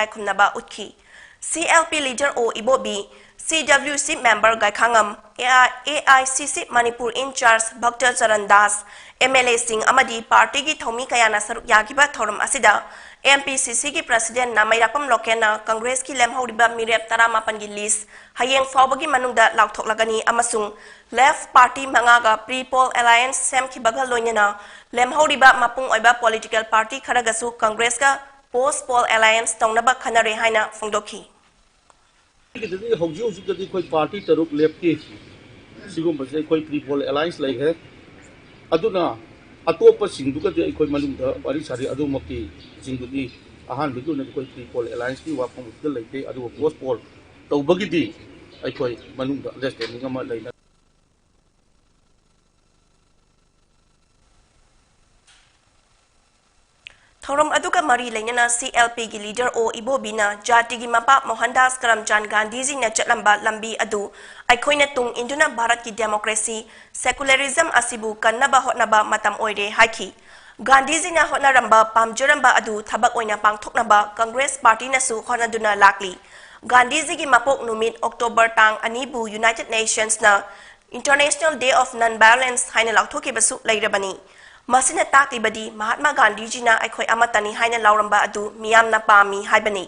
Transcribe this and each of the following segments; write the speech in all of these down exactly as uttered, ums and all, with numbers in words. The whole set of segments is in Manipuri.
ꯏꯀꯥꯏꯈꯨꯝꯅꯕ ꯎꯠꯈꯤ꯫ C L P leader O Ibobi, C W C member ꯒꯥꯏꯈꯥꯉꯝ, A I, A I C C Manipur in charge ꯚꯛꯇ Charan Das, M L A ꯁꯤꯡ ꯑꯃꯗꯤ party ꯒꯤ ꯊꯧꯃꯤ ꯀꯌꯥꯅ ꯁꯔꯨꯛ ꯌꯥꯈꯤꯕ ꯊꯧꯔꯝ ꯑꯁꯤꯗ M P C C ꯒꯤ president ꯅ ꯃꯩꯔꯥꯛꯄꯝ ꯂꯣꯀꯦꯟꯅ Congress ꯀꯤ ꯂꯦꯝꯍꯧꯔꯤꯕ ꯃꯤꯔꯦꯞ ꯇꯔꯥꯃꯥꯄꯟꯒꯤ list ꯍꯌꯦꯡ ꯐꯥꯎꯕꯒꯤ ꯃꯅꯨꯡꯗ ꯂꯥꯎꯊꯣꯛꯂꯒꯅꯤ ꯑꯃꯁꯨꯡ left party ꯃꯉꯥꯒ pre-poll alliance ꯁꯦꯝꯈꯤꯕꯒ ꯂꯣꯏꯅꯅ ꯂꯦꯝꯍꯧꯔꯤꯕ ꯃꯄꯨꯡ ꯑꯣꯏꯕ political party ꯈꯔꯒꯁꯨ Congress ꯀ post-poll alliance ꯇꯧꯅꯕ ꯈꯟꯅꯔꯦ ꯍꯥꯏꯅ ꯐꯣꯡꯗꯣꯛꯈꯤ꯫ ꯑꯩꯒꯤꯗꯗꯤ ꯍꯧꯖꯤꯛ ꯍꯧꯖꯤꯛꯇꯗꯤ ꯑꯩꯈꯣꯏ party ꯇꯔꯨꯛ ꯂꯦꯞꯇꯦ꯫ ꯁꯤꯒꯨꯝꯕꯁꯦ ꯑꯩꯈꯣꯏ pre-poll alliance ꯂꯩꯈ꯭ꯔꯦ꯫ ꯑꯗꯨꯅ ꯑꯇꯣꯞꯄꯁꯤꯡꯗꯨꯒꯗꯤ ꯑꯩꯈꯣꯏ ꯃꯅꯨꯡꯗ ꯋꯥꯔꯤ ꯁꯥꯔꯤ, ꯑꯗꯨꯃꯛꯀꯤ ꯁꯤꯡꯗꯨꯗꯤ ꯑꯍꯥꯟꯕꯒꯤ ꯑꯣꯏꯅꯗꯤ ꯑꯩꯈꯣꯏ pre-poll alliance ꯀꯤ ꯋꯥꯐꯝ ꯑꯃꯠꯇ ꯂꯩꯇꯦ꯫ ꯑꯗꯨꯒ post-poll ꯇꯧꯕꯒꯤꯗꯤ ꯑꯩꯈꯣꯏ ꯃꯅꯨꯡꯗ understanding ꯑꯃ ꯂꯩꯅ ꯊꯧꯔꯝ ꯑꯗꯨꯒ ꯃꯔꯤ ꯂꯩꯅꯅ C L P ꯒꯤ leader O Ibobi ꯅ ꯖꯥꯇꯤꯒꯤ ꯃꯄꯥ ꯃꯣꯍꯟꯗꯥꯁ ꯀꯔꯝꯆꯥꯟ ꯒꯥꯟꯙꯤꯖꯤꯅ ꯆꯠꯂꯝꯕ ꯂꯝꯕꯤ ꯑꯗꯨ ꯑꯩꯈꯣꯏꯅ ꯇꯨꯡ ꯏꯟꯗꯨꯅ ꯚꯥꯔꯠꯀꯤ democracy, secularism ꯑꯁꯤꯕꯨ ꯀꯟꯅꯕ ꯍꯣꯠꯅꯕ ꯃꯇꯝ ꯑꯣꯏꯔꯦ ꯍꯥꯏꯈꯤ꯫ ꯒꯥꯟꯙꯤꯖꯤꯅ ꯍꯣꯠꯅꯔꯝꯕ, ꯄꯥꯝꯖꯔꯝꯕ ꯑꯗꯨ ꯊꯕꯛ ꯑꯣꯏꯅ ꯄꯥꯡꯊꯣꯛꯅꯕ Congress party ꯅꯁꯨ ꯍꯣꯠꯅꯗꯨꯅ ꯂꯥꯛꯂꯤ꯫ ꯒꯥꯟꯙꯤꯖꯤꯒꯤ ꯃꯄꯣꯛ ꯅꯨꯃꯤꯠ October ꯇꯥꯡ ꯑꯅꯤꯕꯨ United Nations ꯅ International Day of Non-Violence ꯍꯥꯏꯅ ꯂꯥꯎꯊꯣꯛꯈꯤꯕꯁꯨ ꯂꯩꯔꯕꯅꯤ꯫ ꯃꯁꯤꯅ ꯇꯥꯛꯂꯤꯕꯗꯤ ꯃꯍꯥꯠꯃꯥ ꯒꯥꯟꯙꯤꯖꯤꯅ ꯑꯩꯈꯣꯏ ꯑꯃꯠꯇꯅꯤ ꯍꯥꯏꯅ ꯂꯥꯎꯔꯝꯕ ꯑꯗꯨ ꯃꯤꯌꯥꯝꯅ ꯄꯥꯝꯃꯤ ꯍꯥꯏꯕꯅꯤ꯫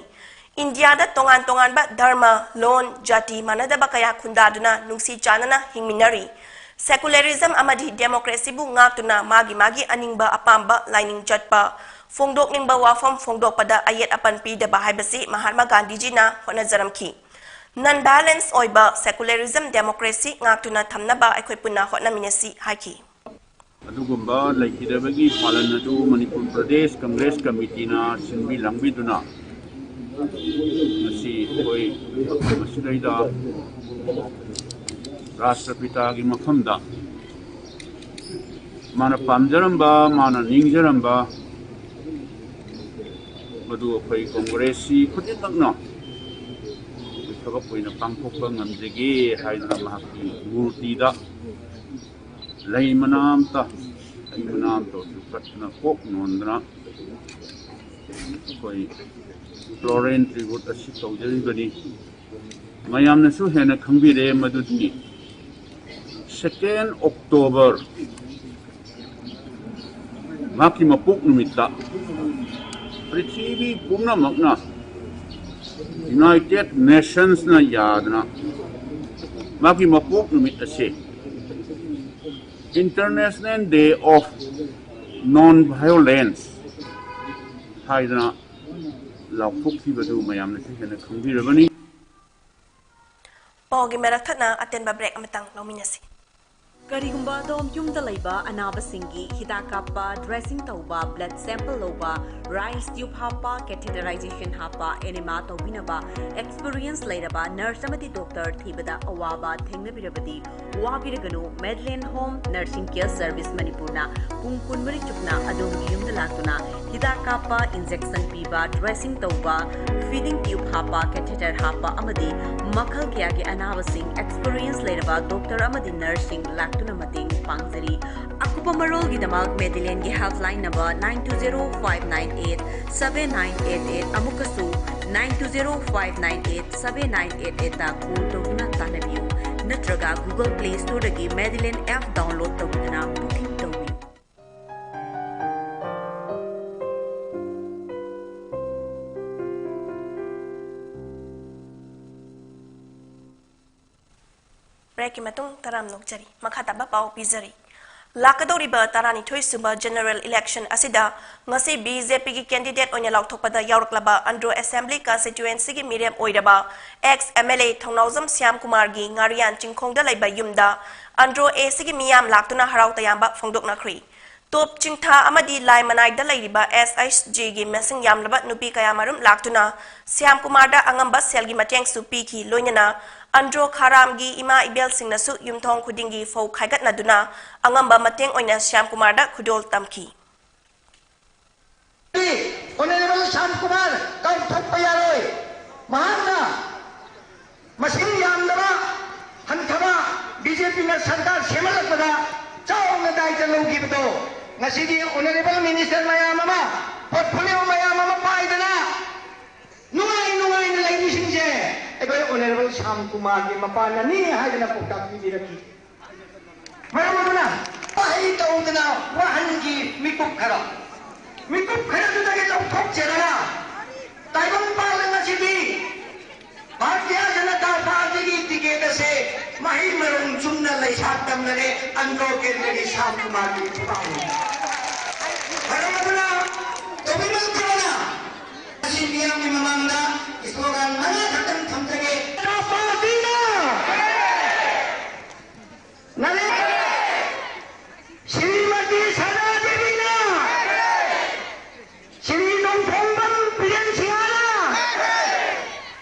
ꯏꯟꯗꯤꯌꯥꯗ ꯇꯣꯉꯥꯟ ꯇꯣꯉꯥꯟꯕ ꯙꯔꯃ, ꯂꯣꯟ, ꯖꯥꯇꯤ ꯃꯥꯟꯅꯗꯕ ꯀꯌꯥ ꯈꯨꯟꯗꯥꯗꯨꯅ ꯅꯨꯡꯁꯤ ꯆꯥꯟꯅꯅ ꯍꯤꯡꯃꯤꯟꯅꯔꯤ꯫ Secularism ꯑꯃꯗꯤ democracy ꯕꯨ ꯉꯥꯛꯇꯨꯅ ꯃꯥꯒꯤ ꯃꯥꯒꯤ ꯑꯅꯤꯡꯕ ꯑꯄꯥꯝꯕ ꯂꯥꯏꯅꯤꯡ ꯆꯠꯄ, ꯐꯣꯡꯗꯣꯛꯅꯤꯡꯕ ꯋꯥꯐꯝ ꯐꯣꯡꯗꯣꯛꯄꯗ ꯑꯌꯦꯠ ꯑꯄꯟ ꯄꯤꯗꯕ ꯍꯥꯏꯕꯁꯤ ꯃꯍꯥꯠꯃꯥ ꯒꯥꯟꯙꯤꯖꯤꯅ ꯍꯣꯠꯅꯖꯔꯝꯈꯤ꯫ Non-violence ꯑꯣꯏꯕ secularism, democracy ꯉꯥꯛꯇꯨꯅ ꯊꯝꯅꯕ ꯑꯩꯈꯣꯏ ꯄꯨꯟꯅ ꯍꯣꯠꯅꯃꯤꯟꯅꯁꯤ ꯍꯥꯏꯈꯤ꯫ ꯑꯗꯨꯒꯨꯝꯕ ꯂꯩꯈꯤꯗꯕꯒꯤ ꯄꯥꯂꯟ ꯑꯗꯨ ꯃꯅꯤꯄꯨꯔ ꯄ꯭ꯔꯗꯦꯁ ꯀꯪꯒ꯭ꯔꯦꯁ ꯀꯃꯤꯇꯤꯅ ꯁꯤꯟꯕꯤ ꯂꯥꯡꯕꯤꯗꯨꯅ ꯉꯁꯤ ꯑꯩꯈꯣꯏ ꯃꯐꯝ ꯑꯁꯤꯗꯩꯗ ꯔꯥꯁꯇ꯭ꯔꯄꯤꯇꯥꯒꯤ ꯃꯐꯝꯗ ꯃꯥꯅ ꯄꯥꯝꯖꯔꯝꯕ, ꯃꯥꯅ ꯅꯤꯡꯖꯔꯝꯕ ꯃꯗꯨ ꯑꯩꯈꯣꯏ ꯀꯪꯒ꯭ꯔꯦꯁꯁꯤ ꯈꯨꯗꯤꯡꯃꯛꯅ ꯑꯩꯈꯣꯏ ꯊꯕꯛ ꯑꯣꯏꯅ ꯄꯥꯡꯊꯣꯛꯄ ꯉꯝꯖꯒꯦ ꯍꯥꯏꯗꯨꯅ ꯃꯍꯥꯛꯀꯤ ꯃꯨꯔꯇꯤꯗ ꯂꯩ ꯃꯅꯥ ꯑꯝꯇ, ꯂꯩ ꯃꯅꯥ ꯑꯝꯇ ꯑꯣꯏꯔꯁꯨ ꯀꯠꯇꯅ ꯀꯣꯛ ꯅꯣꯟꯗꯅ ꯑꯩꯈꯣꯏ Florence Tribute ꯑꯁꯤ ꯇꯧꯖꯔꯤꯕꯅꯤ꯫ ꯃꯌꯥꯝꯅꯁꯨ ꯍꯦꯟꯅ ꯈꯪꯕꯤꯔꯦ ꯃꯗꯨꯗꯤ second October ꯃꯍꯥꯛꯀꯤ ꯃꯄꯣꯛ ꯅꯨꯃꯤꯠꯇ ꯄ꯭ꯔꯤꯊꯤꯕꯤ ꯄꯨꯝꯅꯃꯛꯅ United Nationsꯅ ꯌꯥꯗꯅ ꯃꯍꯥꯛꯀꯤ ꯃꯄꯣꯛ ꯅꯨꯃꯤꯠ ꯑꯁꯤ International Day of Non-Violence ꯍꯥꯏꯗꯅ ꯂꯥꯎꯊꯣꯛꯈꯤꯕꯗꯨ ꯃꯌꯥꯝꯅꯁꯨ ꯍꯦꯟꯅ ꯈꯪꯕꯤꯔꯕꯅꯤ꯫ ꯄꯥꯎꯒꯤ ꯃꯔꯛ ꯊꯠꯅ ꯑꯇꯦꯟꯕ break ꯑꯃꯇꯪ ꯂꯧꯃꯤꯟꯅꯁꯤ꯫ ꯀꯔꯤꯒꯨꯝꯕ ꯑꯗꯣꯝ ꯌꯨꯝꯗ ꯂꯩꯕ ꯑꯅꯥꯕꯁꯤꯡꯒꯤ ꯍꯤꯗꯥꯛ ꯀꯥꯞꯄ, dressing ꯇꯧꯕ, blood sample ꯂꯧꯕ, rice tube ꯍꯥꯞꯄ, catheterization ꯍꯥꯞꯄ, enema ꯇꯧꯕꯤꯅꯕ experience ꯂꯩꯔꯕ nurse ꯑꯃꯗꯤ doctor ꯊꯤꯕꯗ ꯑꯋꯥꯕ ꯊꯦꯡꯅꯕꯤꯔꯕꯗꯤ ꯋꯥꯕꯤꯔꯒꯅꯨ꯫ Medland Home Nursing Care Service ꯃꯅꯤꯄꯨꯔꯅ ꯄꯨꯡ ꯀꯨꯟꯃꯔꯤ ꯆꯨꯞꯅ ꯑꯗꯣꯝꯒꯤ ꯌꯨꯝꯗ ꯂꯥꯛꯇꯨꯅ ꯍꯤꯗꯥꯛ ꯀꯥꯞꯄ, injection ꯄꯤꯕ, dressing ꯇꯧꯕ, feeding tube ꯍꯥꯞꯄ, catheter ꯍꯥꯞꯄ ꯑꯃꯗꯤ ꯃꯈꯜ ꯀꯌꯥꯒꯤ ꯑꯅꯥꯕꯁꯤꯡ experience ꯂꯩꯔꯕ doctor ꯑꯃꯗꯤ nurseꯁꯤꯡ ꯂꯥꯛꯇꯨꯅ ꯃꯇꯦꯡ ꯄꯥꯡꯖꯔꯤ꯫ ꯑꯀꯨꯞꯄ ꯃꯔꯣꯜꯒꯤꯗꯃꯛ Medlandꯒꯤ helpline number nine two zero five nine eight seven nine eight eight, ꯑꯃꯨꯛꯀꯁꯨ nine two zero five nine eight seven nine eight eightꯇ call ꯇꯧꯗꯨꯅ ꯇꯥꯟꯅꯕꯤꯌꯨ, ꯅꯠꯇ꯭ꯔꯒ Google Play Storeꯗꯒꯤ Medland app download ꯇꯧꯕꯤꯗꯨꯅ booking ꯇꯧꯕꯤꯌꯨ꯫ Breakꯀꯤ ꯃꯇꯨꯡ ꯇꯔꯥꯝꯅ ꯑꯣꯛꯆꯔꯤ꯫ ꯃꯈꯥ ꯇꯥꯕ ꯄꯥꯎ ꯄꯤꯖꯔꯤ꯫ ꯂꯥꯛꯀꯗꯧꯔꯤꯕ ꯇꯔꯥꯅꯤꯊꯣꯏ ꯁꯨꯕ general election ꯑꯁꯤꯗ ꯉꯁꯤ BJPꯒꯤ candidate ꯑꯣꯏꯅ ꯂꯥꯎꯊꯣꯛꯄꯗ ꯌꯥꯎꯔꯛꯂꯕ ꯑꯟꯗ꯭ꯔꯣ Assembly Constituencyꯒꯤ ꯃꯤꯔꯦꯞ ꯑꯣꯏꯔꯕ ex MLA ꯊꯧꯅꯥꯎꯖꯝ ꯁ꯭ꯌꯥꯝꯀꯨꯃꯥꯔꯒꯤ ꯉꯥꯔꯤꯌꯥꯟ ꯆꯤꯡꯈꯣꯡꯗ ꯂꯩꯕ ꯌꯨꯝꯗ ꯑꯟꯗ꯭ꯔꯣ Aꯁꯤꯒꯤ ꯃꯤꯌꯥꯝ ꯂꯥꯛꯇꯨꯅ ꯍꯔꯥꯎ ꯇꯌꯥꯝꯕ ꯐꯣꯡꯗꯣꯛꯅꯈ꯭ꯔꯤ꯫ ꯇꯣꯞ ꯆꯤꯡꯊꯥ ꯑꯃꯗꯤ ꯂꯥꯏ ꯃꯅꯥꯏꯗ ꯂꯩꯔꯤꯕ SHGꯒꯤ ꯃꯁꯤꯡ ꯌꯥꯝꯂꯕ ꯅꯨꯄꯤ ꯀꯌꯥꯃꯔꯨꯝ ꯂꯥꯛꯇꯨꯅ ꯁ꯭ꯌꯥꯝꯀꯨꯃꯥꯔꯗ ꯑꯉꯝꯕ ꯁꯦꯜꯒꯤ ꯃꯇꯦꯡꯁꯨ ꯄꯤꯈꯤ꯫ ꯂꯣꯏꯅꯅ ꯑꯟꯗ꯭ꯔꯣ ꯈꯥꯔꯥꯝꯒꯤ ꯏꯃꯥ ꯏꯕꯦꯜꯁꯤꯡꯅꯁꯨ ꯌꯨꯝꯊꯣꯡ ꯈꯨꯗꯤꯡꯒꯤ ꯐꯧ ꯈꯥꯏꯒꯠꯅꯗꯨꯅ ꯑꯉꯝꯕ ꯃꯇꯦꯡ ꯑꯣꯏꯅ ꯁ꯭ꯌꯥꯝꯀꯨꯃꯥꯔꯗ ꯈꯨꯗꯣꯜ ꯇꯝꯈꯤ꯫ Honourable ꯁ꯭ꯌꯥꯝꯀꯨꯃꯥꯔ ꯀꯥꯎꯊꯣꯛꯄ ꯌꯥꯔꯣꯏ꯫ ꯃꯍꯥꯛꯅ ꯃꯁꯤꯡ ꯌꯥꯝꯗꯕ, ꯍꯟꯊꯕ BJPꯅ ꯁꯔꯀꯥꯔ ꯁꯦꯝꯍꯜꯂꯛꯄꯗ ꯆꯥꯎꯅ ꯗꯥꯏꯇ ꯂꯧꯈꯤꯕꯗꯣ ꯉꯁꯤꯗꯤ Honourable Minister ꯃꯌꯥꯝ ꯑꯃ, portfolio ꯃꯌꯥꯝ ꯑꯃ ꯄꯥꯏꯗꯅ ꯑꯣꯅꯔꯦꯕꯜ ꯁ꯭ꯌꯥꯝ ꯀꯨꯃꯥꯔꯒꯤ ꯃꯄꯥꯟꯅꯅꯤ ꯍꯥꯏꯗꯅ ꯄꯥꯎꯇꯥꯛ ꯄꯤꯕꯤꯔꯛꯈꯤ꯫ ꯃꯔꯝ ꯑꯗꯨꯅ ꯋꯥꯍꯩ ꯇꯧꯗꯅ ꯋꯥꯍꯟꯈꯤ ꯃꯤꯀꯨꯞ ꯈꯔ꯫ ꯃꯤꯀꯨꯞ ꯈꯔꯗꯨꯗꯒꯤ ꯂꯧꯊꯣꯛꯆꯗꯅ ꯇꯥꯏꯕꯪ ꯄꯥꯂꯟ ꯑꯁꯤꯗꯤ ꯚꯥꯔꯇꯤꯌ ꯖꯅꯇꯥ ꯄꯥꯔꯇꯤꯒꯤ ꯇꯤꯀꯦꯠ ꯑꯁꯦ ꯃꯍꯩ ꯃꯔꯣꯡ ꯆꯨꯝꯅ ꯂꯩꯁꯥ ꯇꯝꯅꯔꯦ, ꯑꯟꯗ꯭ꯔꯣ ꯀꯦꯟꯗ꯭ꯔꯒꯤ ꯁ꯭ꯌꯥꯝ ꯀꯨꯃꯥꯔꯒꯤ ꯊꯧꯗꯥꯡꯅꯤ꯫ ꯃꯔꯝ ꯑꯗꯨꯅ ꯇꯧꯕꯤꯃꯜ ꯈꯔꯅ ꯉꯁꯤ ꯃꯤꯌꯥꯝꯒꯤ ꯃꯃꯥꯡꯗ ꯁ꯭ꯂꯣꯒꯥꯟ ꯃꯉꯥ ꯈꯛꯇꯪ ꯊꯝꯖꯒꯦ꯫ ꯖꯅꯇꯥ ꯄꯥꯔꯇꯤꯅ ꯅꯔꯦꯟ-, ꯁ꯭ꯔꯤꯃꯇꯤ ꯁꯅꯥ ꯗꯦꯕꯤꯅ, ꯁ꯭ꯔꯤ ꯅꯣꯡꯊꯣꯝꯕꯝ ꯕꯤꯔꯦꯟ ꯁꯤꯡꯍꯅ,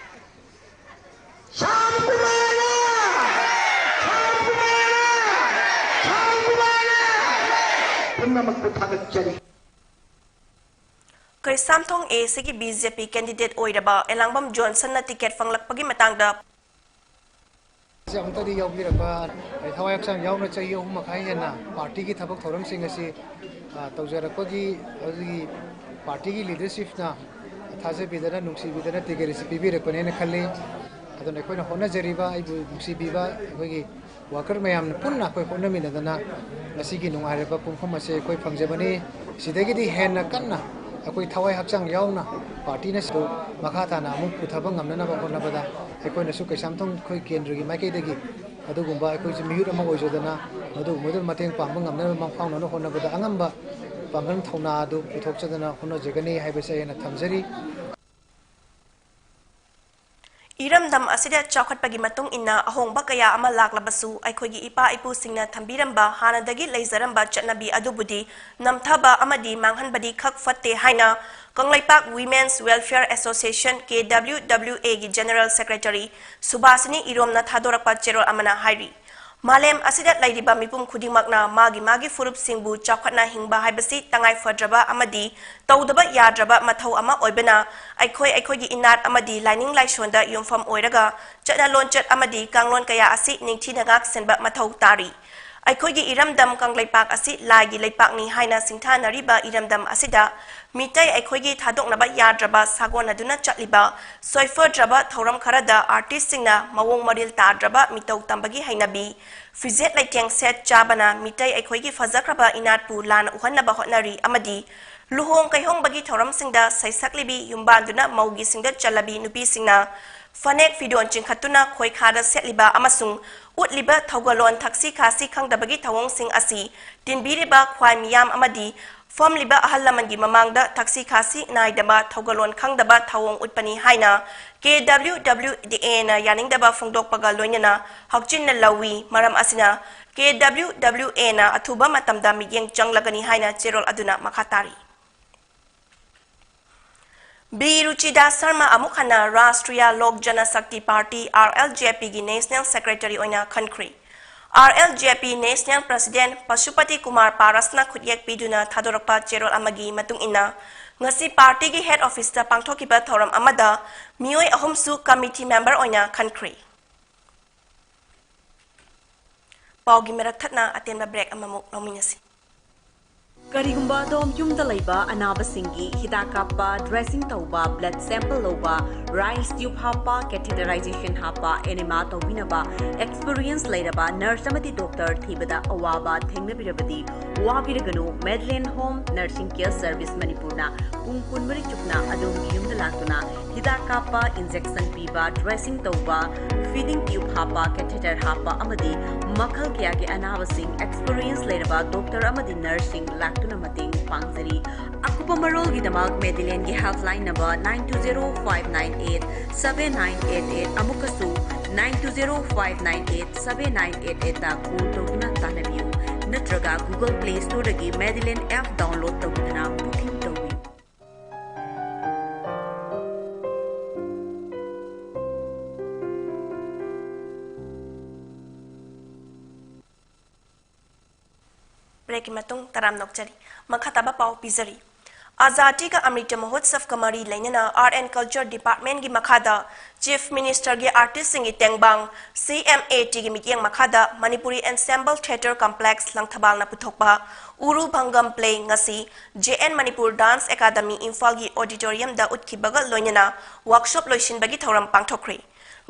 ꯁ꯭ꯌꯥꯝ ꯀꯨꯃꯥꯔꯅ, ꯁ꯭ꯌꯥꯝ ꯀꯨꯃꯥꯔꯅ, ꯁ꯭ꯌꯥꯝ ꯀꯨꯃꯥꯔꯅ ꯄꯨꯝꯅꯃꯛꯄꯨ ꯊꯥꯒꯠꯆꯔꯤ꯫ ꯀꯩꯁꯥꯝꯊꯣꯡ ꯑꯦ ꯁꯤꯒꯤ ꯕꯤ ꯖꯦ ꯄꯤ ꯀꯦꯟꯗꯤꯗꯦꯠ ꯑꯣꯏꯔꯕ ꯑꯦꯂꯥꯡꯕꯝ ꯖꯣꯟꯁꯟꯅ ꯇꯤꯀꯦꯠ ꯐꯪꯂꯛꯄꯒꯤ ꯃꯇꯥꯡꯗ ꯑꯃꯨꯛꯇꯗꯤ ꯌꯥꯎꯕꯤꯔꯛꯄ, ꯑꯩ ꯊꯋꯥꯏ ꯍꯛꯆꯥꯡ ꯌꯥꯎꯅ ꯆꯍꯤ ꯑꯍꯨꯝ ꯃꯈꯥꯏ ꯍꯦꯟꯅ ꯄꯥꯔꯇꯤꯒꯤ ꯊꯕꯛ ꯊꯧꯔꯝꯁꯤꯡ ꯑꯁꯤ, ꯑ, ꯇꯧꯖꯔꯛꯄꯒꯤ, ꯑꯗꯨꯒꯤ ꯄꯥꯔꯇꯤꯒꯤ ꯂꯤꯗꯔꯁꯤꯞꯅ ꯊꯥꯖꯕꯤꯗꯅ, ꯅꯨꯡꯁꯤꯕꯤꯗꯅ ꯇꯤꯀꯦꯠ ꯑꯁꯤ ꯄꯤꯕꯤꯔꯛꯄꯅꯦꯅ ꯈꯜꯂꯤ꯫ ꯑꯗꯨꯅ ꯑꯩꯈꯣꯏꯅ ꯍꯣꯠꯅꯖꯔꯤꯕ, ꯑꯩꯕꯨ ꯅꯨꯡꯁꯤꯕꯤꯕ ꯑꯩꯈꯣꯏꯒꯤ ꯋꯥꯀꯔ ꯃꯌꯥꯝꯅ ꯄꯨꯟꯅ ꯑꯩꯈꯣꯏ ꯍꯣꯠꯅꯃꯤꯟꯅꯗꯅ ꯉꯁꯤꯒꯤ ꯅꯨꯡꯉꯥꯏꯔꯕ ꯄꯨꯡꯐꯝ ꯑꯁꯤ ꯑꯩꯈꯣꯏ ꯐꯪꯖꯕꯅꯤ꯫ ꯁꯤꯗꯒꯤꯗꯤ ꯍꯦꯟꯅ ꯀꯟꯅ ꯑꯩꯈꯣꯏ ꯊꯋꯥꯏ ꯍꯛꯆꯥꯡ ꯌꯥꯎꯅ ꯄꯥꯔꯇꯤꯅ ꯁꯤꯕꯨ ꯃꯈꯥ ꯇꯥꯅ ꯑꯃꯨꯛ ꯄꯨꯊꯕ ꯉꯝꯅꯅꯕ ꯍꯣꯠꯅꯕꯗ ꯑꯩꯈꯣꯏꯅꯁꯨ ꯀꯩꯁꯥꯝꯊꯣꯡ ꯑꯩꯈꯣꯏ ꯀꯦꯟꯗ꯭ꯔꯒꯤ ꯃꯥꯏꯀꯩꯗꯒꯤ ꯑꯗꯨꯒꯨꯝꯕ ꯑꯩꯈꯣꯏꯁꯨ ꯃꯤꯍꯨꯠ ꯑꯃ ꯑꯣꯏꯖꯗꯅ ꯃꯗꯨꯒꯨꯝꯕꯗꯨ ꯃꯇꯦꯡ ꯄꯥꯡꯕ ꯉꯝꯅꯅꯕ ꯃꯪꯐꯥꯎꯅꯅ ꯍꯣꯠꯅꯕꯗ ꯑꯉꯝꯕ ꯄꯥꯡꯒꯜ ꯊꯧꯅꯥ ꯑꯗꯨ ꯄꯨꯊꯣꯛꯆꯗꯅ ꯍꯣꯠꯅꯖꯒꯅꯤ ꯍꯥꯏꯕꯁꯤ ꯑꯩꯅ ꯊꯝꯖꯔꯤ꯫ ꯏꯔꯝꯗꯝ ꯑꯁꯤꯗ ꯆꯥꯎꯈꯠꯄꯒꯤ ꯃꯇꯨꯡ ꯏꯟꯅ ꯑꯍꯣꯡꯕ ꯀꯌꯥ ꯑꯃ ꯂꯥꯛꯂꯕꯁꯨ, ꯑꯩꯈꯣꯏꯒꯤ ꯏꯄꯥ ꯏꯄꯨꯁꯤꯡꯅ ꯊꯝꯕꯤꯔꯝꯕ ꯍꯥꯟꯅꯗꯒꯤ ꯂꯩꯖꯔꯝꯕ ꯆꯠꯅꯕꯤ ꯑꯗꯨꯕꯨꯗꯤ ꯅꯝꯊꯕ ꯑꯃꯗꯤ ꯃꯥꯡꯍꯟꯕꯗꯤ ꯈꯛ ꯐꯠꯇꯦ ꯍꯥꯏꯅ ꯀꯪꯂꯩꯄꯥꯛ Women's Welfare Association, ꯀꯦ ꯗꯕ꯭ꯂꯤꯎ ꯗꯕ꯭ꯂꯤꯎ ꯑꯦꯒꯤ General Secretary ꯁꯨꯕꯥꯁꯤꯅꯤ ꯏꯔꯣꯝꯅ ꯊꯥꯗꯣꯔꯛꯄ ꯆꯦꯔꯣꯜ ꯑꯃꯅ ꯍꯥꯏꯔꯤ꯫ ꯃꯥꯂꯦꯝ ꯑꯁꯤꯗ ꯂꯩꯔꯤꯕ ꯃꯤꯄꯨꯝ ꯈꯨꯗꯤꯡꯃꯛꯅ ꯃꯥꯒꯤ ꯃꯥꯒꯤ ꯐꯨꯔꯨꯞꯁꯤꯡꯕꯨ ꯆꯥꯎꯈꯠꯅ ꯍꯤꯡꯕ ꯍꯥꯏꯕꯁꯤ ꯇꯉꯥꯏ ꯐꯗ꯭ꯔꯕ ꯑꯃꯗꯤ ꯇꯧꯗꯕ ꯌꯥꯗ꯭ꯔꯕ ꯃꯊꯧ ꯑꯃ ꯑꯣꯏꯕꯅ, ꯑꯩꯈꯣꯏ ꯑꯩꯈꯣꯏꯒꯤ ꯏꯅꯥꯠ ꯑꯃꯗꯤ ꯂꯥꯏꯅꯤꯡ ꯂꯥꯏꯁꯣꯟꯗ ꯌꯨꯝꯐꯝ ꯑꯣꯏꯔꯒ ꯆꯠꯅ ꯂꯣꯟꯆꯠ ꯑꯃꯗꯤ ꯀꯥꯡꯂꯣꯟ ꯀꯌꯥ ꯑꯁꯤ ꯅꯤꯡꯊꯤꯅ ꯉꯥꯛ ꯁꯦꯟꯕ ꯃꯊꯧ ꯇꯥꯔꯤ꯫ ꯑꯩꯈꯣꯏꯒꯤ ꯏꯔꯝꯗꯝ ꯀꯪꯂꯩꯄꯥꯛ ꯑꯁꯤ ꯂꯥꯏꯒꯤ ꯂꯩꯄꯥꯛꯅꯤ ꯍꯥꯏꯅ ꯁꯤꯡꯊꯥꯅꯔꯤꯕ ꯏꯔꯝꯗꯝ ꯑꯁꯤꯗ ꯃꯤꯇꯩ ꯑꯩꯈꯣꯏꯒꯤ ꯊꯥꯗꯣꯛꯅꯕ ꯌꯥꯗ꯭ꯔꯕ ꯁꯥꯒꯣꯟꯅꯗꯨꯅ ꯆꯠꯂꯤꯕ ꯁꯣꯏꯐꯗ꯭ꯔꯕ ꯊꯧꯔꯝ ꯈꯔꯗ ꯑꯥꯔꯇꯤꯁꯁꯤꯡꯅ ꯃꯑꯣꯡ ꯃꯔꯤꯜ ꯇꯥꯗ꯭ꯔꯕ ꯃꯤꯇꯧ ꯇꯝꯕꯒꯤ ꯍꯩꯅꯕꯤ, ꯐꯤꯖꯦꯠ ꯂꯩꯇꯦꯡ ꯁꯦꯠ ꯆꯥꯕꯅ ꯃꯤꯇꯩ ꯑꯩꯈꯣꯏꯒꯤ ꯐꯖꯈ꯭ꯔꯕ ꯏꯅꯥꯠꯄꯨ ꯂꯥꯟꯅ ꯎꯍꯟꯅꯕ ꯍꯣꯠꯅꯔꯤ ꯑꯃꯗꯤ ꯂꯨꯍꯣꯡ ꯀꯩꯍꯣꯡꯕꯒꯤ ꯊꯧꯔꯝꯁꯤꯡꯗ ꯁꯩꯁꯛꯂꯤꯕꯤ ꯌꯨꯝꯕꯥꯟꯗꯨꯅ ꯃꯧꯒꯤ ꯁꯤꯡꯗ ꯆꯜꯂꯕꯤ ꯅꯨꯄꯤꯁꯤꯡꯅ ꯐꯅꯦꯛ ꯐꯤꯗꯣꯟ ꯆꯤꯡꯈꯠꯇꯨꯅ ꯈꯣꯏꯈꯥꯗ ꯁꯦꯠꯂꯤꯕ ꯑꯃꯁꯨꯡ ꯎꯠꯂꯤꯕ ꯊꯧꯒꯜꯂꯣꯟ ꯊꯛꯁꯤ ꯈꯥꯁꯤ ꯈꯪꯗꯕꯒꯤ ꯊꯧꯑꯣꯡꯁꯤꯡ ꯑꯁꯤ ꯇꯤꯟꯕꯤꯔꯤꯕ ꯈ꯭ꯋꯥꯏ ꯃꯤꯌꯥꯝ ꯑꯃꯗꯤ ꯐꯝꯂꯤꯕ ꯑꯍꯜ ꯂꯃꯟꯒꯤ ꯃꯃꯥꯡꯗ ꯊꯛꯁꯤ ꯈꯥꯁꯤ ꯅꯥꯏꯗꯕ ꯊꯧꯒꯜꯂꯣꯟ ꯈꯪꯗꯕ ꯊꯧꯑꯣꯡ ꯎꯠꯄꯅꯤ ꯍꯥꯏꯅ ꯀꯦ ꯗꯕ꯭ꯂꯤꯎ ꯗꯕ꯭ꯂꯤꯎ ꯑꯦꯅ ꯌꯥꯅꯤꯡꯗꯕ ꯐꯣꯡꯗꯣꯛꯄꯒ ꯂꯣꯏꯅꯅ ꯍꯛꯆꯤꯟꯅ ꯂꯧꯏ꯫ ꯃꯔꯝ ꯑꯁꯤꯅ ꯀꯦ ꯗꯕ꯭ꯂꯤꯎ ꯗꯕ꯭ꯂꯤꯎ ꯑꯦꯅ ꯑꯊꯨꯕ ꯃꯇꯝꯗ ꯃꯤꯠꯌꯦꯡ ꯆꯪꯂꯒꯅꯤ ꯍꯥꯏꯅ ꯆꯦꯔꯣꯜ ꯑꯗꯨꯅ ꯃꯈꯥ ꯇꯥꯔꯤ꯫ ꯕꯤ ꯔꯨꯆꯤꯗꯥꯁ ꯁꯔꯃ ꯑꯃꯨꯛ ꯍꯟꯅ ꯔꯥꯁꯇ꯭ꯔꯤꯌꯥ ꯂꯣꯛ ꯖꯅ ꯁꯛꯇꯤ ꯄꯥꯔꯇꯤ, RLJP, ꯒꯤ ꯅꯦꯁꯅꯦꯜ ꯁꯦꯀ꯭ꯔꯦꯇꯔꯤ ꯑꯣꯏꯅ ꯈꯟꯈ꯭ꯔꯦ꯫ RLJP ꯅꯦꯁꯅꯦꯜ ꯄ꯭ꯔꯁꯤꯗꯦꯟꯠ ꯄꯁꯨꯄꯇꯤ ꯀꯨꯃꯥꯔ ꯄꯥꯔꯁꯅ ꯈꯨꯠꯌꯦꯛ ꯄꯤꯗꯨꯅ ꯊꯥꯗꯣꯔꯛꯄ ꯆꯦꯔꯣꯜ ꯑꯃꯒꯤ ꯃꯇꯨꯡ ꯏꯟꯅ, ꯉꯁꯤ ꯄꯥꯔꯇꯤꯒꯤ ꯍꯦꯗ ꯑꯣꯐꯤꯁꯇ ꯄꯥꯡꯊꯣꯛꯈꯤꯕ ꯊꯧꯔꯝ ꯑꯃꯗ ꯃꯤꯑꯣꯏ ꯑꯍꯨꯝꯁꯨ ꯀꯃꯤꯇꯤ ꯃꯦꯝꯕꯔ ꯑꯣꯏꯅ ꯈꯟꯈ꯭ꯔꯦ꯫ ꯄꯥꯎꯒꯤ ꯃꯔꯛ ꯊꯠꯅ ꯑꯇꯦꯟꯕ ꯕ꯭ꯔꯦꯛ ꯑꯃꯃꯨꯛ ꯂꯧꯃꯤꯟꯅꯁꯤ꯫ ꯀꯔꯤꯒꯨꯝꯕ ꯑꯗꯣꯝ ꯌꯨꯝꯗ ꯂꯩꯕ ꯑꯅꯥꯕꯁꯤꯡꯒꯤ ꯍꯤꯗꯥꯛ ꯀꯥꯞꯄ, ꯗ꯭ꯔꯦꯁꯤꯡ ꯇꯧꯕ, ꯕ꯭ꯂꯗ ꯁꯦꯝꯄꯜ ꯂꯧꯕ, ꯔꯥꯏꯁ ꯇ꯭ꯌꯨꯕ ꯍꯥꯞꯄ, ꯀꯦꯊꯤꯇꯔꯥꯏꯖꯦꯁꯟ ꯍꯥꯞꯄ, ꯑꯦꯅꯤꯃꯥ ꯇꯧꯕꯤꯅꯕ ꯑꯦꯛꯁꯄꯤꯔꯤꯌꯦꯟꯁ ꯂꯩꯔꯕ ꯅꯔꯁ ꯑꯃꯗꯤ ꯗꯣꯛꯇꯔ ꯊꯤꯕꯗ ꯑꯋꯥꯕ ꯊꯦꯡꯅꯕꯤꯔꯕꯗꯤ ꯋꯥꯕꯤꯔꯒꯅꯨ꯫ ꯃꯦꯗꯂꯦꯟ ꯍꯣꯝ ꯅꯔꯁꯤꯡ ꯀꯦꯌꯔ ꯁꯔꯚꯤꯁ ꯃꯅꯤꯄꯨꯔꯅ ꯄꯨꯡ ꯀꯨꯟꯃꯔꯤ ꯆꯨꯞꯅ ꯑꯗꯣꯝꯒꯤ ꯌꯨꯝꯗ ꯂꯥꯛꯇꯨꯅ ꯍꯤꯗꯥꯛ ꯀꯥꯞꯄ, ꯏꯟꯖꯦꯛꯁꯟ ꯄꯤꯕ, ꯗ꯭ꯔꯦꯁꯤꯡ ꯇꯧꯕ, ꯐꯤꯗꯤꯡ ꯇ꯭ꯌꯨꯕ ꯍꯥꯞꯄ, ꯀꯦꯊꯦꯇꯔ ꯍꯥꯞꯄ ꯑꯃꯗꯤ ꯃꯈꯜ ꯀꯌꯥꯒꯤ ꯑꯅꯥꯕꯁꯤꯡ ꯑꯦꯛꯁꯄꯤꯔꯤꯌꯦꯟꯁ ꯂꯩꯔꯕ ꯗꯣꯛꯇꯔ ꯑꯃꯗꯤ ꯅꯔꯁꯁꯤꯡ ꯂꯥꯛꯇꯨꯅ ꯃꯇꯦꯡ ꯄꯥꯡꯖꯔꯤ꯫ ꯑꯀꯨꯞꯄ ꯃꯔꯣꯜꯒꯤꯗꯃꯛ ꯃꯦꯗꯤꯂꯦꯟꯒꯤ helpline number nine two zero five nine eight seven nine eight eight, ꯑꯃꯨꯛꯀꯁꯨ nine two zero five nine eight seven nine eight eight ꯇ ꯀꯣꯜ ꯇꯧꯗꯨꯅ ꯇꯥꯟꯅꯕꯤꯌꯨ, ꯅꯠꯇ꯭ꯔꯒ Google Play Store ꯗꯒꯤ ꯃꯦꯗꯤꯂꯦꯟ ꯑꯦꯞ ꯗꯥꯎꯟꯂꯣꯗ ꯇꯧꯗꯨꯅ ꯕꯨꯀꯤꯡ ꯇꯧꯕꯤꯌꯨ꯫ ꯕ꯭ꯔꯦꯛꯀꯤ ꯃꯇꯨꯡ ꯇꯔꯥꯝꯅ ꯑꯣꯛꯆꯔꯤ꯫ ꯃꯈꯥ ꯇꯥꯕ ꯄꯥꯎ ꯄꯤꯖꯔꯤ꯫ ꯑꯥꯖꯥꯗꯤ ꯀ ꯑꯃ꯭ꯔꯤꯇ ꯃꯍꯣꯠꯁꯕ ꯀ ꯃꯔꯤ ꯂꯩꯅꯅ Art and Culture Department ꯀꯤ ꯃꯈꯥꯗ Chief Minister ꯒꯤ artist ꯁꯤꯡꯒꯤ ꯇꯦꯡꯕꯥꯡ, C M A T ꯒꯤ ꯃꯤꯠꯌꯦꯡ ꯃꯈꯥꯗ Manipuri Ensemble Theatre Complex ꯂꯪꯊꯕꯥꯜꯅ ꯄꯨꯊꯣꯛꯄ ꯎꯔꯨ ꯚꯪꯒꯝ play ꯉꯁꯤ J N Manipur Dance Academy ꯏꯝꯐꯥꯜꯒꯤ auditorium ꯗ ꯎꯠꯈꯤꯕꯒ ꯂꯣꯏꯅꯅ workshop ꯂꯣꯏꯁꯤꯟꯕꯒꯤ ꯊꯧꯔꯝ ꯄꯥꯡꯊꯣꯛꯈ꯭ꯔꯦ꯫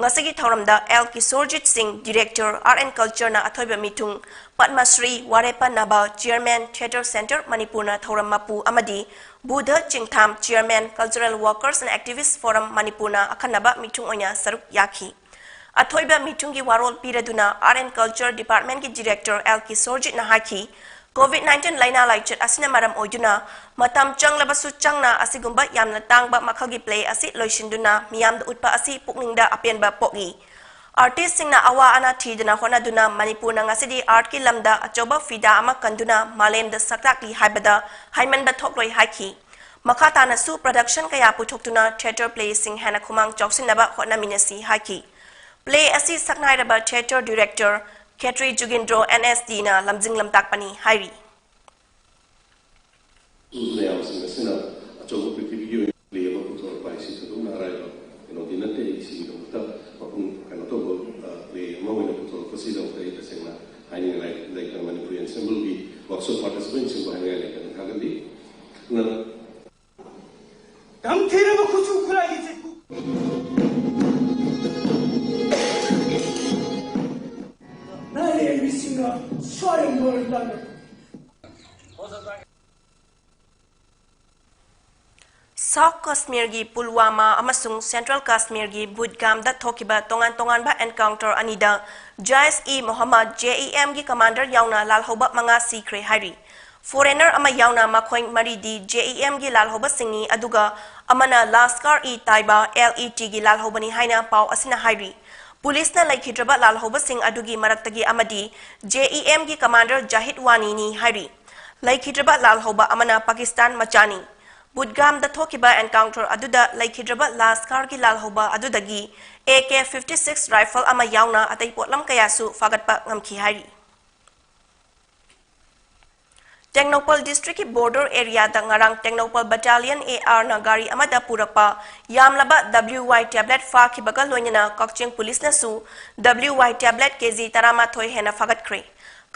ꯉꯁꯤꯒꯤ ꯊꯧꯔꯝꯗ L ꯀꯤꯁꯣꯔꯖꯤꯠ ꯁꯤꯡ, Director, Art and Culture ꯅ ꯑꯊꯣꯏꯕ ꯃꯤꯊꯨꯡ, ꯄꯗꯃꯁ꯭ꯔꯤ ꯋꯥꯔꯦꯄ ꯅꯥꯕ, Chairman, Theatre Centre ꯃꯅꯤꯄꯨꯔꯅ ꯊꯧꯔꯝ ꯃꯄꯨ ꯑꯃꯗꯤ Buddha ꯆꯤꯡꯊꯥꯝ, Chairman, Cultural Workers and Activists Forum ꯃꯅꯤꯄꯨꯔꯅ ꯑꯈꯟꯅꯕ ꯃꯤꯊꯨꯡ ꯑꯣꯏꯅ ꯁꯔꯨꯛ ꯌꯥꯈꯤ꯫ ꯑꯊꯣꯏꯕ ꯃꯤꯊꯨꯡꯒꯤ ꯋꯥꯔꯣꯜ ꯄꯤꯔꯗꯨꯅ Art and Culture Department ꯀꯤ Director L ꯀꯤꯁꯣꯔꯖꯤꯠꯅ ꯍꯥꯏꯈꯤ, COVID nineteen ꯂꯥꯏꯅꯥ ꯂꯥꯏꯆꯠ ꯑꯁꯤꯅ ꯃꯔꯝ ꯑꯣꯏꯗꯨꯅ ꯃꯇꯝ ꯆꯪꯂꯕꯁꯨ ꯆꯪꯅ ꯑꯁꯤꯒꯨꯝꯕ ꯌꯥꯝꯅ ꯇꯥꯡꯕ ꯃꯈꯜꯒꯤ play ꯑꯁꯤ ꯂꯣꯏꯁꯤꯟꯗꯨꯅ ꯃꯤꯌꯥꯝꯗ ꯎꯠꯄ ꯑꯁꯤ ꯄꯨꯛꯅꯤꯡꯗ ꯑꯄꯦꯟꯕ ꯄꯣꯛꯏ꯫ Artist ꯁꯤꯡꯅ ꯑꯋꯥ ꯑꯅꯥ ꯊꯤꯗꯅ ꯍꯣꯠꯅꯗꯨꯅ ꯃꯅꯤꯄꯨꯔꯅ ꯉꯁꯤꯗꯤ art ꯀꯤ ꯂꯝꯗ ꯑꯆꯧꯕ ꯐꯤꯗꯥ ꯑꯃ ꯀꯟꯗꯨꯅ ꯃꯥꯂꯦꯝꯗ ꯁꯛ ꯇꯥꯛꯂꯤ ꯍꯥꯏꯕꯗ ꯍꯥꯏꯃꯟꯕ ꯊꯣꯛꯂꯣꯏ ꯍꯥꯏꯈꯤ꯫ ꯃꯈꯥ ꯇꯥꯅꯁꯨ production ꯀꯌꯥ ꯄꯨꯊꯣꯛꯇꯨꯅ theatre play ꯁꯤꯡ ꯍꯦꯟꯅ ꯈꯨꯃꯥꯡ ꯆꯥꯎꯁꯤꯟꯅꯕ ꯍꯣꯠꯅꯃꯤꯟꯅꯁꯤ ꯍꯥꯏꯈꯤ꯫ Play ꯑꯁꯤ ꯁꯛꯅꯥꯏꯔꯕ theatre director ꯈꯦꯇ꯭ꯔꯤ ꯖꯨꯒꯤꯟꯗ꯭ꯔꯣ N S D ꯅ ꯂꯝꯖꯤꯡ ꯂꯝꯇꯥꯛꯄꯅꯤ ꯍꯥꯏꯔꯤ꯫ ꯃꯌꯥꯝꯁꯤꯡ ꯑꯁꯤꯅ ꯑꯆꯧꯕ ꯄ꯭ꯔꯤꯊꯤꯕꯤꯒꯤ ꯑꯣꯏꯅ play ꯑꯃ ꯄꯨꯊꯣꯔꯛꯄ ꯍꯥꯏꯁꯤ ꯊꯣꯏꯗꯣꯛꯅ ꯑꯔꯥꯏꯕ ꯀꯩꯅꯣꯗꯤ ꯅꯠꯇꯦ꯫ ꯑꯩ ꯁꯤꯒꯤꯗꯃꯛꯇ ꯃꯄꯨꯡ ꯀꯩꯅꯣ ꯇꯧꯕ, ꯑ, play ꯑꯃ ꯑꯣꯏꯅ ꯄꯨꯊꯣꯔꯛꯄꯁꯤꯒꯤꯗꯃꯛꯇ ꯑꯩ ꯇꯁꯦꯡꯅ ꯍꯥꯏꯅꯤꯡꯉꯥꯏ ꯂꯩꯇꯅ Manipuri Ensemble ꯒꯤ workshop participant ꯁꯤꯡꯕꯨ ꯍꯥꯏꯅꯤꯡꯉꯥꯏ ꯂꯩꯇꯅ ꯊꯥꯒꯠꯂꯤ꯫ ꯑꯗꯨꯅ ꯇꯝꯊꯤꯔꯕ ꯈꯨꯠꯁꯨ ꯈꯨꯠꯂꯥꯏꯒꯤ ꯆꯤꯠꯄꯨ꯫ ꯅꯥꯏꯔꯦꯝꯕꯤꯁꯤꯡꯅ ꯁ꯭ꯋꯥꯏ ꯃꯔꯣꯜ ꯂꯥꯡꯂꯛꯄ꯫ South Kashmir ꯒꯤ ꯄꯨꯜꯋꯥꯃꯥ ꯑꯃꯁꯨꯡ Central Kashmir ꯒꯤ ꯕꯨꯗꯒꯥꯝꯗ ꯊꯣꯛꯈꯤꯕ ꯇꯣꯉꯥꯟ ꯇꯣꯉꯥꯟꯕ encounter ꯑꯅꯤꯗ Jaish-e-Mohammed, J E M ꯒꯤ commander ꯌꯥꯎꯅ ꯂꯥꯜꯍꯧꯕ ꯃꯉꯥ ꯁꯤꯈ꯭ꯔꯦ ꯍꯥꯏꯔꯤ꯫ Foreigner ꯑꯃ ꯌꯥꯎꯅ ꯃꯈꯣꯏ ꯃꯔꯤꯗꯤ J E M ꯒꯤ ꯂꯥꯜꯍꯧꯕꯁꯤꯡꯅꯤ, ꯑꯗꯨꯒ ꯑꯃꯅ Lashkar-e-Taiba, L E T ꯒꯤ ꯂꯥꯜꯍꯧꯕꯅꯤ ꯍꯥꯏꯅ ꯄꯥꯎ ꯑꯁꯤꯅ ꯍꯥꯏꯔꯤ꯫ ꯄꯨꯂꯤꯁꯅ ꯂꯩꯈꯤꯗ꯭ꯔꯕ ꯂꯥꯜꯍꯧꯕꯁꯤꯡ ꯑꯗꯨꯒꯤ ꯃꯔꯛꯇꯒꯤ ꯑꯃꯗꯤ J E M ꯒꯤ commander Jahid Wani ꯅꯤ ꯍꯥꯏꯔꯤ꯫ ꯂꯩꯈꯤꯗ꯭ꯔꯕ ꯂꯥꯜꯍꯧꯕ ꯑꯃꯅ ꯄꯥꯀꯤꯁꯇꯥꯟ ꯃꯆꯥꯅꯤ꯫ ꯕꯨꯗꯒꯥꯝꯗ ꯊꯣꯛꯈꯤꯕ encounter ꯑꯗꯨꯗ ꯂꯩꯈꯤꯗ꯭ꯔꯕ ꯂꯥꯁꯀꯥꯔꯒꯤ ꯂꯥꯜꯍꯧꯕ ꯑꯗꯨꯗꯒꯤ A K fifty six rifle ꯑꯃ ꯌꯥꯎꯅ ꯑꯇꯩ ꯄꯣꯠꯂꯝ ꯀꯌꯥꯁꯨ ꯐꯥꯒꯠꯄ ꯉꯝꯈꯤ ꯍꯥꯏꯔꯤ꯫ ꯇꯦꯡꯅꯧꯄꯜ district ꯀꯤ border area ꯗ ꯉꯔꯥꯡ ꯇꯦꯡꯅꯧꯄꯜ battalion AR ꯅ ꯒꯥꯔꯤ ꯑꯃꯗ ꯄꯨꯔꯛꯄ ꯌꯥꯝꯂꯕ WY tablet ꯐꯥꯈꯤꯕꯒ ꯂꯣꯏꯅꯅ ꯀꯛꯆꯤꯡ police ꯅꯁꯨ WY tablet KG ꯇꯔꯥꯃꯥꯊꯣꯏ ꯍꯦꯟꯅ ꯐꯥꯒꯠꯈ꯭ꯔꯦ꯫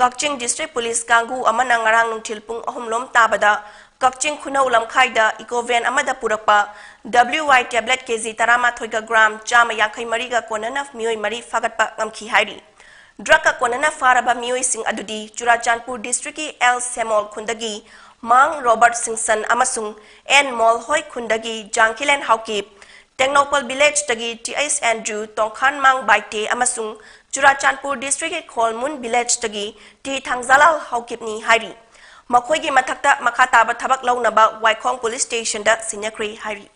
ꯀꯛꯆꯤꯡ district police ꯀꯥꯡꯕꯨ ꯑꯃꯅ ꯉꯔꯥꯡ ꯅꯨꯡꯊꯤꯜ ꯄꯨꯡ ꯑꯍꯨꯝ ꯂꯣꯝ ꯇꯥꯕꯗ ꯀꯛꯆꯤꯡ ꯈꯨꯅꯧ ꯂꯝꯈꯥꯏꯗ eco van ꯑꯃꯗ ꯄꯨꯔꯛꯄ WY tablet KG ꯇꯔꯥꯃꯥꯊꯣꯏꯒ gram ꯆꯥꯝꯃ ꯌꯥꯡꯈꯩ ꯃꯔꯤꯒ ꯀꯣꯟꯅꯅ ꯃꯤꯑꯣꯏ ꯃꯔꯤ ꯐꯥꯒꯠꯄ ꯉꯝꯈꯤ ꯍꯥꯏꯔꯤ꯫ Drug ꯀ ꯀꯣꯟꯅꯅ ꯐꯥꯔꯕ ꯃꯤꯑꯣꯏꯁꯤꯡ ꯑꯗꯨꯗꯤ ꯆꯨꯔꯥꯆꯥꯟꯄꯨꯔ district ꯀꯤ L ꯁꯦꯃꯣꯜ ꯈꯨꯟꯗꯒꯤ ꯃꯥꯡ ꯔꯣꯕꯔꯠ ꯁꯤꯡꯁꯟ ꯑꯃꯁꯨꯡ N ꯃꯣꯜꯍꯣꯏ ꯈꯨꯟꯗꯒꯤ ꯖꯥꯡꯈꯤꯂꯦꯟ ꯍꯥꯎꯀꯤꯞ, ꯇꯦꯡꯅꯧꯄꯜ village ꯇꯒꯤ T H Andrew, ꯇꯣꯡꯈꯥꯟꯃꯥꯡ ꯕꯥꯏꯇꯦ ꯑꯃꯁꯨꯡ ꯆꯨꯔꯥꯆꯥꯟꯄꯨꯔ district ꯀꯤ ꯈꯣꯜꯃꯨꯟ village ꯇꯒꯤ T ꯊꯥꯡꯖꯥꯂꯥꯜ ꯍꯥꯎꯀꯤꯞꯅꯤ ꯍꯥꯏꯔꯤ꯫ ꯃꯈꯣꯏꯒꯤ ꯃꯊꯛꯇ ꯃꯈꯥ ꯇꯥꯕ ꯊꯕꯛ ꯂꯧꯅꯕ ꯋꯥꯏꯈꯣꯡ police station ꯗ ꯁꯤꯟꯅꯈ꯭ꯔꯦ ꯍꯥꯏꯔꯤ꯫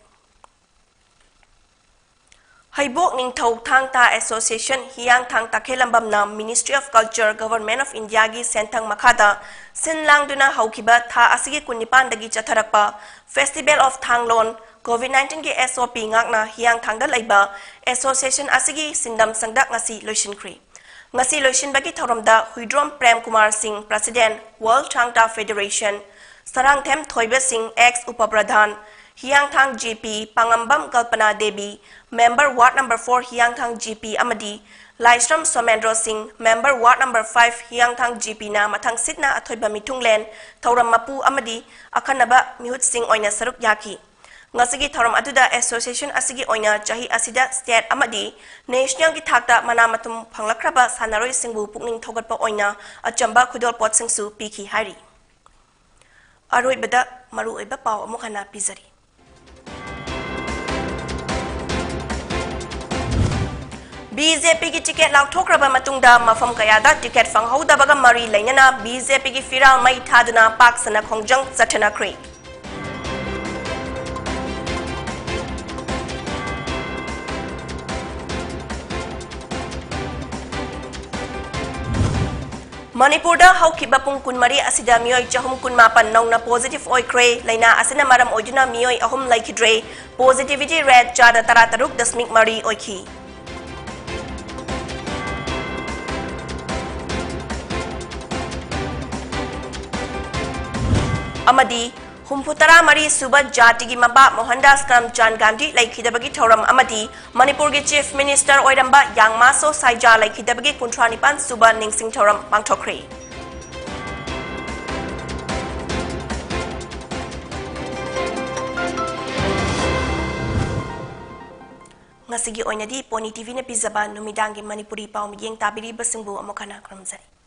ꯍꯩꯕꯣꯛ ꯅꯤꯡꯊꯧ ꯊꯥꯡ ꯇꯥ Association Hiyangthang ꯇꯈꯦꯜꯂꯝꯕꯝꯅ Ministry of Culture, Government of India ꯒꯤ ꯁꯦꯟꯊꯪ ꯃꯈꯥꯗ ꯁꯤꯟ ꯂꯥꯡꯗꯨꯅ ꯍꯧꯈꯤꯕ ꯊꯥ ꯑꯁꯤꯒꯤ ꯀꯨꯟꯅꯤꯄꯥꯟꯗꯒꯤ ꯆꯠꯊꯔꯛꯄ Festival of ꯊꯥꯡꯂꯣꯟ COVID nineteen ꯒꯤ SOP ꯉꯥꯛꯅ ꯍꯤꯌꯥꯡꯊꯥꯡꯗ ꯂꯩꯕ association ꯑꯁꯤꯒꯤ ꯁꯤꯟꯗꯝ ꯁꯪꯗ ꯉꯁꯤ ꯂꯣꯏꯁꯤꯟꯈ꯭ꯔꯦ꯫ ꯉꯁꯤ ꯂꯣꯏꯁꯤꯟꯕꯒꯤ ꯊꯧꯔꯝꯗ ꯍꯨꯏꯗ꯭ꯔꯣꯝ ꯄ꯭ꯔꯦꯝ ꯀꯨꯃꯥꯔ ꯁꯤꯡ, President, World ꯊꯥꯡ ꯇꯥ Federation, ꯁꯔꯥꯡꯊꯦꯝ ꯊꯣꯏꯕ ꯁꯤꯡ, ex ꯎꯄ ꯄ꯭ꯔꯙꯥꯟ, ꯍꯤꯌꯥꯡꯊꯥꯡ GP, ꯄꯥꯉꯝꯕꯝ ꯀꯜꯄꯅꯥ Devi, member ward number four ꯍꯤꯌꯥꯡꯊꯥꯡ GP ꯑꯃꯗꯤ ꯂꯥꯏꯁ꯭ꯔꯝ ꯁꯣꯃꯦꯟꯗ꯭ꯔꯣ ꯁꯤꯡ, member ward number five ꯍꯤꯌꯥꯡꯊꯥꯡ GP ꯅ ꯃꯊꯪꯁꯤꯠꯅ ꯑꯊꯣꯏꯕ ꯃꯤꯊꯨꯡꯂꯦꯟ, ꯊꯧꯔꯝ ꯃꯄꯨ ꯑꯃꯗꯤ ꯑꯈꯟꯅꯕ ꯃꯤꯍꯨꯠꯁꯤꯡ ꯑꯣꯏꯅ ꯁꯔꯨꯛ ꯌꯥꯈꯤ꯫ ꯉꯁꯤꯒꯤ ꯊꯧꯔꯝ ꯑꯗꯨꯗ association ꯑꯁꯤꯒꯤ ꯑꯣꯏꯅ ꯆꯍꯤ ꯑꯁꯤꯗ state ꯑꯃꯗꯤ national ꯒꯤ ꯊꯥꯛꯇ ꯃꯅꯥ ꯃꯊꯨꯝ ꯐꯪꯂꯛꯈ꯭ꯔꯕ ꯁꯥꯟꯅꯔꯣꯏꯁꯤꯡꯕꯨ ꯄꯨꯛꯅꯤꯡ ꯊꯧꯒꯠꯄ ꯑꯣꯏꯅ ꯑꯆꯝꯕ ꯈꯨꯗꯣꯜꯄꯣꯠꯁꯤꯡꯁꯨ ꯄꯤꯈꯤ ꯍꯥꯏꯔꯤ꯫ ꯑꯔꯣꯏꯕꯗ ꯃꯔꯨꯑꯣꯏꯕ ꯄꯥꯎ ꯑꯃꯨꯛ ꯍꯟꯅ ꯄꯤꯖꯔꯤ꯫ BJP ꯒꯤ ticket ꯂꯥꯎꯊꯣꯛꯈ꯭ꯔꯕ ꯃꯇꯨꯡꯗ ꯃꯐꯝ ꯀꯌꯥꯗ ticket ꯐꯪꯍꯧꯗꯕꯒ ꯃꯔꯤ ꯂꯩꯅꯅ BJP ꯒꯤ ꯐꯤꯔꯥꯜ ꯃꯩ ꯊꯥꯗꯨꯅ ꯄꯥꯛ ꯁꯟꯅ ꯈꯣꯡꯖꯪ ꯆꯠꯊꯅꯈ꯭ꯔꯦ꯫ ꯃꯅꯤꯄꯨꯔꯗ ꯍꯧꯈꯤꯕ ꯄꯨꯡ ꯀꯨꯟꯃꯔꯤ ꯑꯁꯤꯗ ꯃꯤꯑꯣꯏ ꯆꯍꯨꯝ ꯀꯨꯟꯃꯥꯄꯟ ꯅꯧꯅ positive ꯑꯣꯏꯈ꯭ꯔꯦ꯫ ꯂꯥꯏꯅꯥ ꯑꯁꯤꯅ ꯃꯔꯝ ꯑꯣꯏꯗꯨꯅ ꯃꯤꯑꯣꯏ ꯑꯍꯨꯝ ꯂꯩꯈꯤꯗ꯭ꯔꯦ꯫ Positivity rate ꯆꯥꯗ ꯇꯔꯥꯇꯔꯨꯛ ꯗꯁꯃꯤꯛ ꯃꯔꯤ ꯑꯣꯏꯈꯤ꯫ ꯑꯃꯗꯤ ꯍꯨꯝꯐꯨꯇꯔꯥ ꯃꯔꯤ ꯁꯨꯕ ꯖꯥꯇꯤꯒꯤ ꯃꯄꯥ ꯃꯣꯍꯟꯗꯥꯁ ꯀꯔꯝꯆꯥꯟ ꯒꯥꯟꯙꯤ ꯂꯩꯈꯤꯗꯕꯒꯤ ꯊꯧꯔꯝ ꯑꯃꯗꯤ ꯃꯅꯤꯄꯨꯔꯒꯤ Chief Minister ꯑꯣꯏꯔꯝꯕ ꯌꯥꯡꯃꯥꯁꯣ ꯁꯥꯏꯖꯥ ꯂꯩꯈꯤꯗꯕꯒꯤ ꯀꯨꯟꯊ꯭ꯔꯥ ꯅꯤꯄꯥꯟ ꯁꯨꯕ ꯅꯤꯡꯁꯤꯡ ꯊꯧꯔꯝ ꯄꯥꯡꯊꯣꯛꯈ꯭ꯔꯦ꯫ ꯉꯁꯤꯒꯤ ꯑꯣꯏꯅꯗꯤ Pony TVꯅ ꯄꯤꯖꯕ ꯅꯨꯃꯤꯗꯥꯡꯒꯤ ꯃꯅꯤꯄꯨꯔꯤ ꯄꯥꯎ ꯃꯤꯠꯌꯦꯡ ꯇꯥꯕꯤꯔꯤꯕꯁꯤꯡꯕꯨ ꯑꯃꯨꯛ ꯍꯟꯅ ꯈꯨꯔꯨꯝꯖꯔꯤ꯫